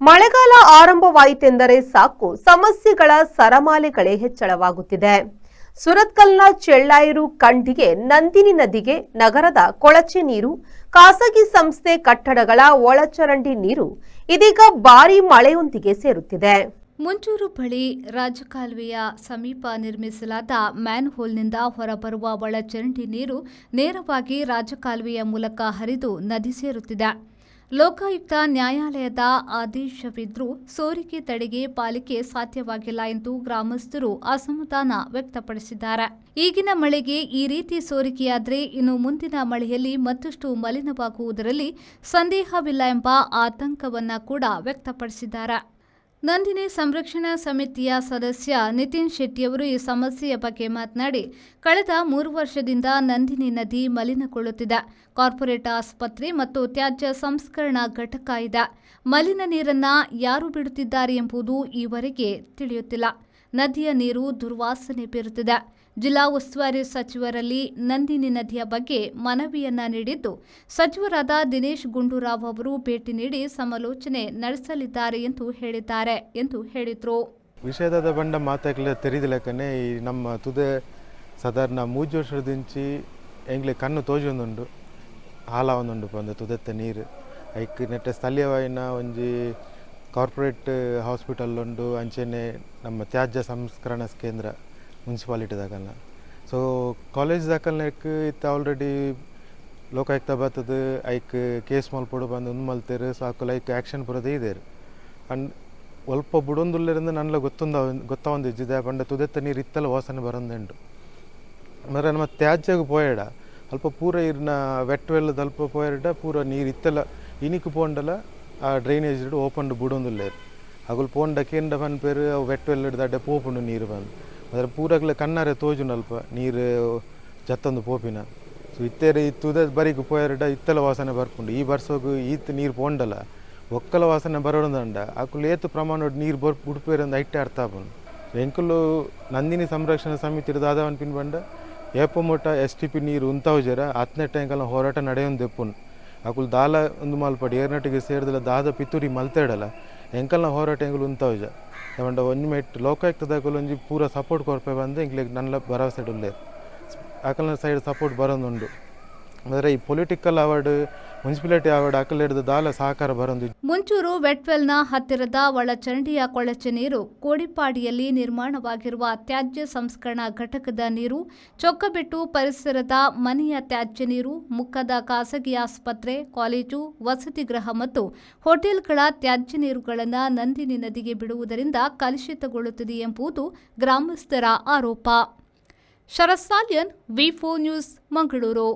ಮಳೆಗಾಲ ಆರಂಭವಾಯಿತೆಂದರೆ ಸಾಕು, ಸಮಸ್ಯೆಗಳ ಸರಮಾಲೆಗಳೇ ಹೆಚ್ಚಳವಾಗುತ್ತಿದೆ. ಸುರತ್ಕಲ್ನ ಚೆಳ್ಳಾಯಿರು ಕಂಡಿಗೆ ನಂದಿನಿ ನದಿಗೆ ನಗರದ ಕೊಳಚೆ ನೀರು, ಖಾಸಗಿ ಸಂಸ್ಥೆ ಕಟ್ಟಡಗಳ ಒಳಚರಂಡಿ ನೀರು ಇದೀಗ ಭಾರೀ ಮಳೆಯೊಂದಿಗೆ ಸೇರುತ್ತಿದೆ. ಮುಂಚೂರು ಬಳಿ ರಾಜಕಾಲುವೆಯ ಸಮೀಪ ನಿರ್ಮಿಸಲಾದ ಮ್ಯಾನ್ಹೋಲ್ನಿಂದ ಹೊರಬರುವ ಒಳಚರಂಡಿ ನೀರು ನೇರವಾಗಿ ರಾಜಕಾಲುವೆಯ ಮೂಲಕ ಹರಿದು ನದಿ ಸೇರುತ್ತಿದೆ. ಲೋಕಾಯುಕ್ತ ನ್ಯಾಯಾಲಯದ ಆದೇಶವಿದ್ರೂ ಸೋರಿಕೆ ತಡೆಗೆ ಪಾಲಿಕೆ ಸಾಧ್ಯವಾಗಿಲ್ಲ ಎಂದು ಗ್ರಾಮಸ್ಥರು ಅಸಮಾಧಾನ ವ್ಯಕ್ತಪಡಿಸಿದ್ದಾರೆ. ಈಗಿನ ಮಳೆಗೆ ಈ ರೀತಿ ಸೋರಿಕೆಯಾದರೆ ಇನ್ನು ಮುಂದಿನ ಮಳೆಯಲ್ಲಿ ಮತ್ತಷ್ಟು ಮಲಿನವಾಗುವುದರಲ್ಲಿ ಸಂದೇಹವಿಲ್ಲ ಎಂಬ ಆತಂಕವನ್ನ ಕೂಡ ವ್ಯಕ್ತಪಡಿಸಿದ್ದಾರೆ. ನಂದಿನಿ ಸಂರಕ್ಷಣಾ ಸಮಿತಿಯ ಸದಸ್ಯ ನಿತಿನ್ ಶೆಟ್ಟಿಯವರು ಈ ಸಮಸ್ಯೆಯ ಬಗ್ಗೆ ಮಾತನಾಡಿ, ಕಳೆದ 3 ವರ್ಷದಿಂದ ನಂದಿನಿ ನದಿ ಮಲಿನಗೊಳ್ಳುತ್ತಿದೆ. ಕಾರ್ಪೊರೇಟ್ ಆಸ್ಪತ್ರೆ ಮತ್ತು ತ್ಯಾಜ್ಯ ಸಂಸ್ಕರಣಾ ಘಟಕ ಇದೆ. ಮಲಿನ ನೀರನ್ನ ಯಾರು ಬಿಡುತ್ತಿದ್ದಾರೆ ಎಂಬುದು ಈವರೆಗೆ ತಿಳಿಯುತ್ತಿಲ್ಲ. ನದಿಯ ನೀರು ದುರ್ವಾಸನೆ ಬೀರುತ್ತಿದೆ. ಜಿಲ್ಲಾ ಉಸ್ತುವಾರಿ ಸಚಿವರಲ್ಲಿ ನಂದಿನಿ ನದಿಯ ಬಗ್ಗೆ ಮನವಿಯನ್ನ ನೀಡಿದ್ದು, ಸಚಿವರಾದ ದಿನೇಶ್ ಗುಂಡೂರಾವ್ ಅವರು ಭೇಟಿ ನೀಡಿ ಸಮಾಲೋಚನೆ ನಡೆಸಲಿದ್ದಾರೆ ಎಂದು ಹೇಳಿದ್ದಾರೆ ಎಂದು ಹೇಳಿದರು. ವಿಷಯದ ಬಂಡ ಮಾತಾಕ್ಲೆ ತೆರಿದಿಲೆಕ್ಕನೆ, ಈ ನಮ್ಮ ತುದೆ ಸಾಧಾರಣ 3 ವರ್ಷದಿಂಚಿ ಎಂಗ್ಲೆ ಕಣ್ಣು ತೋಜೊಂದುಂಡು, ಹಾಲಾವೊಂದುಂಡು ಪಂದ್ ತುದೆತ್ತ ನೀರು. ಐಕ್ ನೆಟ್ಟೆ ಸ್ಥಳೀಯವಾಯಿನ ಒಂಜಿ ಕಾರ್ಪೊರೇಟ್ ಹಾಸ್ಪಿಟಲ್ ಉಂಡು, ಅಂಚೆನೆ ನಮ್ಮ ತ್ಯಾಜ್ಯ ಸಂಸ್ಕರಣಾ ಕೇಂದ್ರ ಮುನ್ಸಿಪಾಲಿಟಿ ದಾಕಲ್ನ. ಸೊ ಕಾಲೇಜ್ ದಾಕಲ್ನೆಕ್ ಇತ್ತೆ ಆಲ್ರೆಡಿ ಲೋಕಾಯುಕ್ತ ಬತ್ತದು, ಐಕ್ ಕೇಸ್ ಮಲ್ಪೊಡು ಪಂದ್ ಉಂದು ಮಲ್ತೆರ್. ಸೊ ಅಕುಲು ಐಕ್ ಆ್ಯಕ್ಷನ್ ಪೂರ ದೀದೆರ್. ಅಂಡ್ ಒಲ್ಪ ಬುಡೊಂದುಲ್ಲೆರಂದು ನನ್ಲ ಗೊತ್ತುಂದ ಗೊತ್ತಾವೊಂದಿಜ್ಜಿ. ದಾಯೆ ಪಂಡ ತುದೆತ್ತ ನೀರು ಇತ್ತಲ ವಾಸನೆ ಬರೊಂದುಂಡು. ಮರ ನಮ್ಮ ತ್ಯಾಜ್ಯಗ್ ಪೋಯೆಡ ಅಲ್ಪ ಪೂರ ಇರ್ನ ವೆಟ್ ವೆಲ್ ದಲ್ಪ ಪೋಯೆರ್ಡ ಪೂರ ನೀರು ಇತ್ತಲ ಇನಿಕ್ ಪೋಂಡಲ ಆ ಡ್ರೈನೇಜ್ ಓಪನ್ ಬುಡೊಂದುಲ್ಲೆರ್. ಅಗುಲು ಪೋಂಡ ಕೇಂಡ ಪನ್ಪೆರ್, ಅವು ವೆಟ್ ವೆಲ್ ದಡ್ಡೆ ಪೋಪುಂಡು ನೀರು ಪಂದ್. ಅದರ ಪೂರಗ್ಲ ಕಣ್ಣಾರೆ ತೋಜುಂಡು ಅಲ್ಪ ನೀರು ಜತ್ತೊಂದು ಪೋಪಿನ. ಸೊ ಇತ್ತೇರಿ ತುದೆ ಬರಿಕ್ ಪೋಯೆರ್ಡ ಇತ್ತಲ ವಾಸನೆ ಬರ್ಪುಂಡು. ಈ ಬರ್ಸೋಗು ಈತ್ ನೀರು ಪೋಂಡಲ ಬೊಕ್ಕಲ ವಾಸನೆ ಬರೋದಂಡ ಅಕುಲು ಏತ್ ಪ್ರಮಾಣಡ್ ನೀರು ಬರ್ ಬುಡ್ಪೇರಂದು ಐಟ್ಟೆ ಅರ್ಥ ಆಪುಂಡು. ಎಂಕುಲು ನಂದಿನಿ ಸಂರಕ್ಷಣಾ ಸಮಿತಿ ದಾದ ಪನ್ಪಿನ ಪಂಡ, ಏಪ ಮುಟ್ಟ ಎಸ್ಟಿಪಿ ನೀರು ಉಂತಾವುಜೆರ ಆತ್ನೆಟ್ಟ ಎಂಕಲ್ನ ಹೋರಾಟ ನಡೆಯೊಂದು ದೆಪ್ಪುನು. ಅಕುಲು ದಾಲ ಉಂದು ಮಲ್ಪಡ್, ಏರ್ನಟ್ಟಿಗೆ ಸೇರ್ದಲ ದಾದ ಪಿತೂರಿ ಮಲ್ತೇಡಲ, ಎಂಕಲ್ನ ಹೋರಾಟ ಎಂಕುಲು ಉಂತಾವುಜ. ಪಂಡ ಒಂಜಿ ಮೆಟ್ ಲೋಕಾಯುಕ್ತದಕುಲು ಒಂಜಿ ಪೂರ ಸಪೋರ್ಟ್ ಕೊರ್ಪೆ ಬಂದು ಎಂಕ್ಲೆಗ್ ನನ್ಲ ಭರವಸೆ ಉಲ್ಲೆರ್. ಅಕಲ್ನ ಸೈಡ್ ಸಪೋರ್ಟ್ ಬರೋದುಂಡು. ಅಂದರೆ ಈ ಪೊಲಿಟಿಕಲ್ ಆವಡ್, ಮುನ್ಸಿಪಾಲಿಟಿ ಆವಡ್, ಅಕಲೆಡ್ದ್ ದಾಲ ಸಹಕಾರ ಬರೋದು ಮುಂಚೂರು ವೆಟ್ವೆಲ್ನ ಹತ್ತಿರದ ಒಳಚರಂಡಿಯ ಕೊಳಚೆ ನೀರು, ಕೋಡಿಪಾಡಿಯಲ್ಲಿ ನಿರ್ಮಾಣವಾಗಿರುವ ತ್ಯಾಜ್ಯ ಸಂಸ್ಕರಣಾ ಘಟಕದ ನೀರು, ಚೊಕ್ಕಬೆಟ್ಟು ಪರಿಸರದ ಮನೆಯ ತ್ಯಾಜ್ಯ ನೀರು, ಮುಕ್ಕದ ಖಾಸಗಿ ಆಸ್ಪತ್ರೆ, ಕಾಲೇಜು, ವಸತಿ ಗೃಹ ಮತ್ತು ಹೋಟೆಲ್ಗಳ ತ್ಯಾಜ್ಯ ನೀರುಗಳನ್ನು ನಂದಿನಿ ನದಿಗೆ ಬಿಡುವುದರಿಂದ ಕಲುಷಿತಗೊಳ್ಳುತ್ತಿದೆ ಎಂಬುದು ಗ್ರಾಮಸ್ಥರ ಆರೋಪ. ಶರತ್ ಸಾಲ್ಯನ್, ವಿ4 ನ್ಯೂಸ್, ಮಂಗಳೂರು.